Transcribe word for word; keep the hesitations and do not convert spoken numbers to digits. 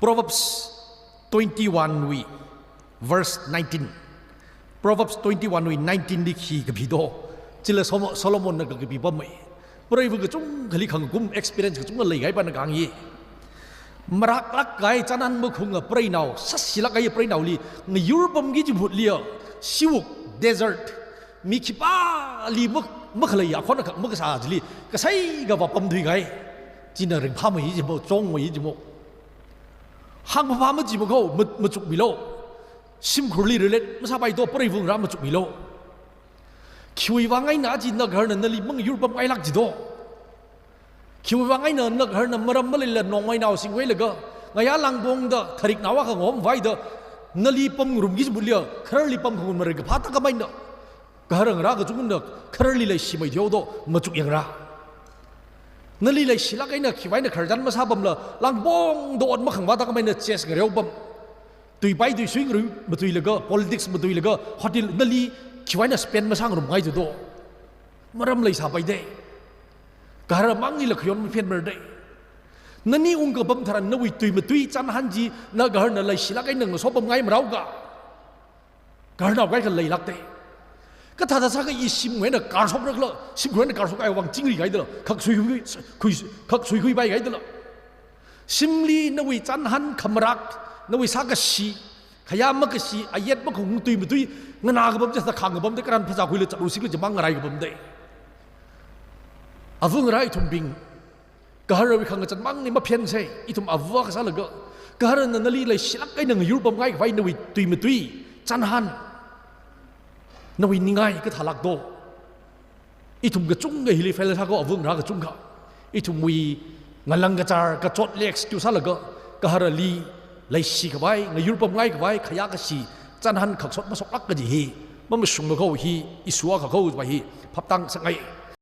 Proverbs twenty-one wui verse nineteen. Proverbs twenty-one wui nineteen li khi kapi do. Chila Solo-, Solomonna kakapi pamei. Preiva kachungkhali khangakum experience kachungkha leikahai pana kahāng ye. Maraklāk kahai chānhan makhunga preinao, sāshilāk kahai preinaoli ngayur pamki kaji mahutliya, siwuk, desert, mi khipāli mak-, makhalei akhon akhak makasā chili, kasai kavā pamthui kahai. China ringphāmei jimo, chungmei jimo. Hāngphāphā majimo kho, ma-, machukmilu. Shimkhurli relate masāpai do, preiva ngarā machukmilu. Khiwui vang eina aja nagaharna nali mangayur pamngailāk ji do. Khiwui vang eina nagaharna maram maleila nongmai naosingwui laga, ngayā langpongda tharik nawa kangom vaida, nali pamngarumki kaji mahutliya, khararli pamkhangarum mara kaphā thākhamei na. Gahar ngarā kachungna khararli leishimei theihaoda machukyangra. Nali leishilāk eina khiwui eina khararchan masāpamla, langpongda ot makhangvā thākhamei na chess ngareopam. Tuipai tuisui ngarui matuilaga, politics matuilaga, hotel nali khiwui eina spend masāngarumngai ji do. Maram leisāpai de. Gahar manglila khayon maphenmara de. Nani ungkapam tharan nawui tui matui chānhan chi nagaharna leishilāk eina ngasopamngai marao ka. Gaharnao kaikha leilāk de. Kathāda sākha i shimwui eina karshokrakla, shimkhurwui eina karshok kahai vang chingri kahaidala, khak suikhui, khui, khak suikhuipai kahaidala. Shimli nawui chānhan khamarak, nawui sākashi, khayā makashi, ayet makhung tui matui, nganā kapam chithāda khāng kapam de, karan phazā khuila chatlu sikla jamang ngarai kapam de. Ava ngarā ithumbing, gaharawui khangachān mangli maphensei, ithum ava kasā laga, gaharna nali leishilāk eina ngayur pamngai khavai nawui tui matui chānhan, nawui ningai kathālāk do. Ithum kachungkha hili fail sā kho, ava ngarā kachungkha. Ithumwui ngalang kachar, kachotli excuse sālaga, gaharali leishi khavai, ngayur pamngai khavai, khayā kashi chānhan khaksot mashoklāk kaji hi, mamashungma kho hi, issue akha kho va hi, phaptā ngasakngai.